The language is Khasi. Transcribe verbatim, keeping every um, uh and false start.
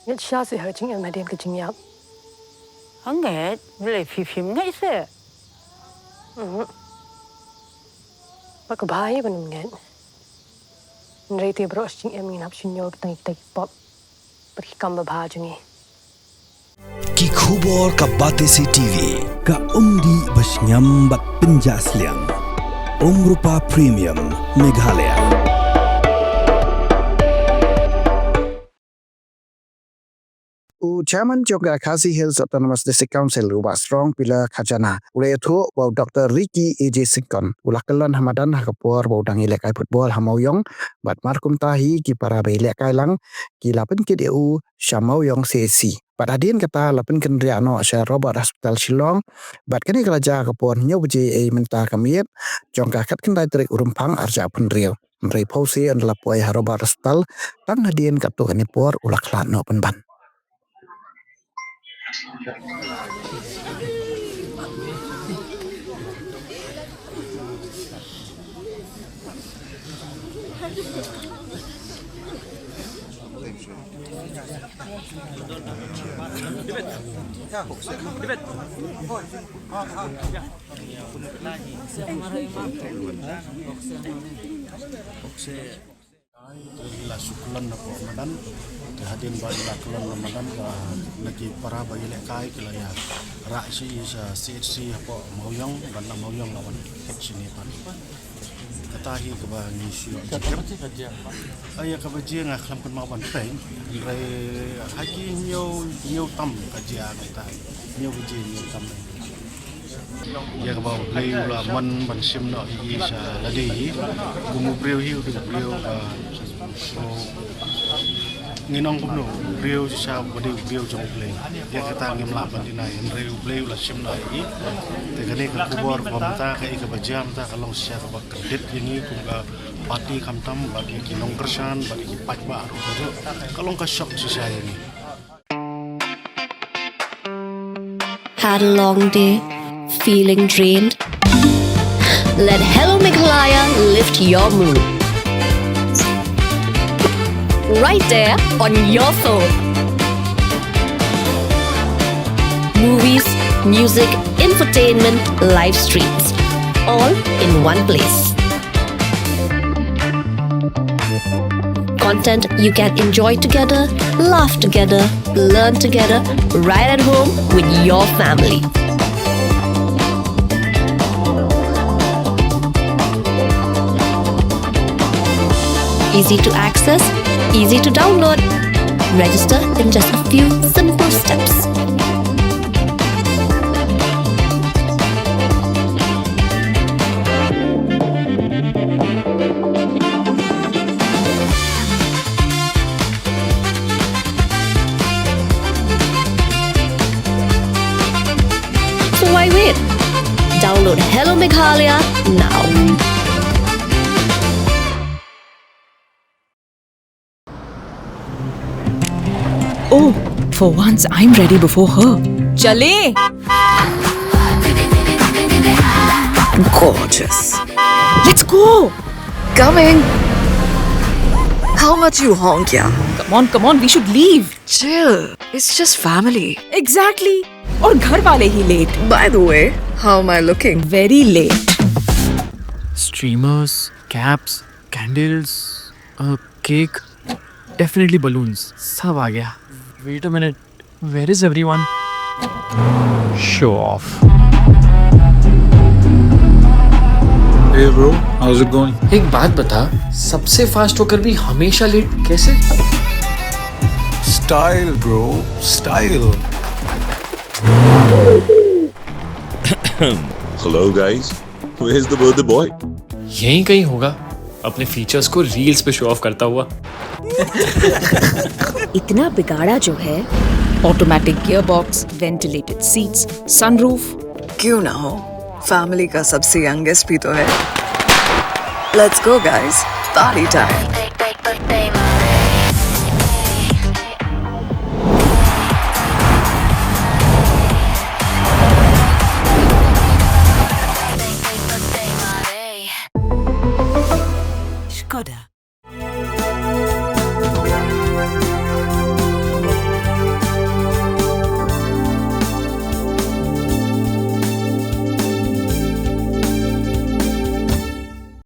Ngeit shisha seh ha ka jingim hadien ka jingïap. Ngeit, balei phi phim ngeit seh? Mhm. Ba ka bha hi ban ym ngeit. Hynrei te baroh shi jingim ngin hap shim ïa kita ki pop bad ki kam babha jong ngi. Ki khubor ka Batesi TV, ka umdih ba shngiam bad pynjah sliang. Umrupa Premium, Meghalaya. U Chairman jong ka Khasi Hills Autonomous District Council, u Bah Strong Pillar Khajana, u la ïathuh ba u Doktor Ricky A J Syngkon u la kyllon ha madan ha ka por ba u dang ïalehkai football ha Mawïong, bad mar kumta hi ki para ba ïalehkai lang ki la pynkit ïa u sha Mawïong C H C. Bad hadien kata la pynkynriah noh sha Robert Hospital Shillong, bad kane ka la jia ha ka por hynñiew baje mynta ka miet jong ka khatkhyndai tarik u Rymphang arhajar arphew hynriew. Hynrei phew sien la poi ha Robert Hospital, tang hadien katto katne por u la khlad noh pynban. Ai, te la shu kyllon na poh madan. Te hadien ba la kyllon na madan, ba na ki para ba ïalehkai ki la ïa rah shi sha C H C hapoh Mawïong, bad na Mawïong la wan kit shane pat. Kata hi kaba ngi shu ïoh jingtip. Ai, ïa kaba jia nga khlem kynmaw ban peit. Hynrei ha ki hynñiew, hynñiew tam ka jia kata. Hynñiew baje hynñiew tam. Ïa kaba U Blei u la mon ban shim noh ïa i sha lade hi. Kum u briew hi u dei u briew ba, ngin ong kumno, u briew shisha ba dei u briew jong U Blei. Ïa kata ngim lah ban deny, hynrei U Blei u la shim noh ïa i. Te kane ka khubor ba mynta kaei kaba jia mynta ka long shisha kaba kyndit ïa ngi kum ka party, khamtam bad ïa ki nongkyrshan bad ïa ki paidbah ruh ka long ka shock shisha ïa ngi. Had a long day? Feeling drained? Let Hello Meghalaya lift your mood. Right there on your phone. Movies, music, entertainment, live streams, all in one place. Content you can enjoy together, laugh together, learn together, right at home with your family. Easy to access, easy to download. Register in just a few simple steps. So why wait? Download Hello Meghalaya now. Oh, for once I'm ready before her. चलें? Gorgeous. Let's go. Coming. How much you honk, yeah? Come on, come on, we should leave. Chill. It's just family. Exactly. और घर वाले ही late. By the way, how am I looking? Very late. Streamers, caps, candles, a cake, definitely balloons. सब आ गया. Wait a minute. Where is everyone? Show off. Hey bro, how's it going? एक बात बता, सबसे फास्ट होकर भी हमेशा लेट कैसे? Style bro, style. Hello guys, where's the birthday boy? यहीं कहीं होगा, अपने फीचर्स को रील्स पे शो ऑफ करता हुआ. इतना बिगाड़ा जो है. Automatic gearbox, ventilated seats, sunroof. क्यों ना हो, फैमिली का सबसे यंगेस्ट भी तो है. Let's go guys, party time.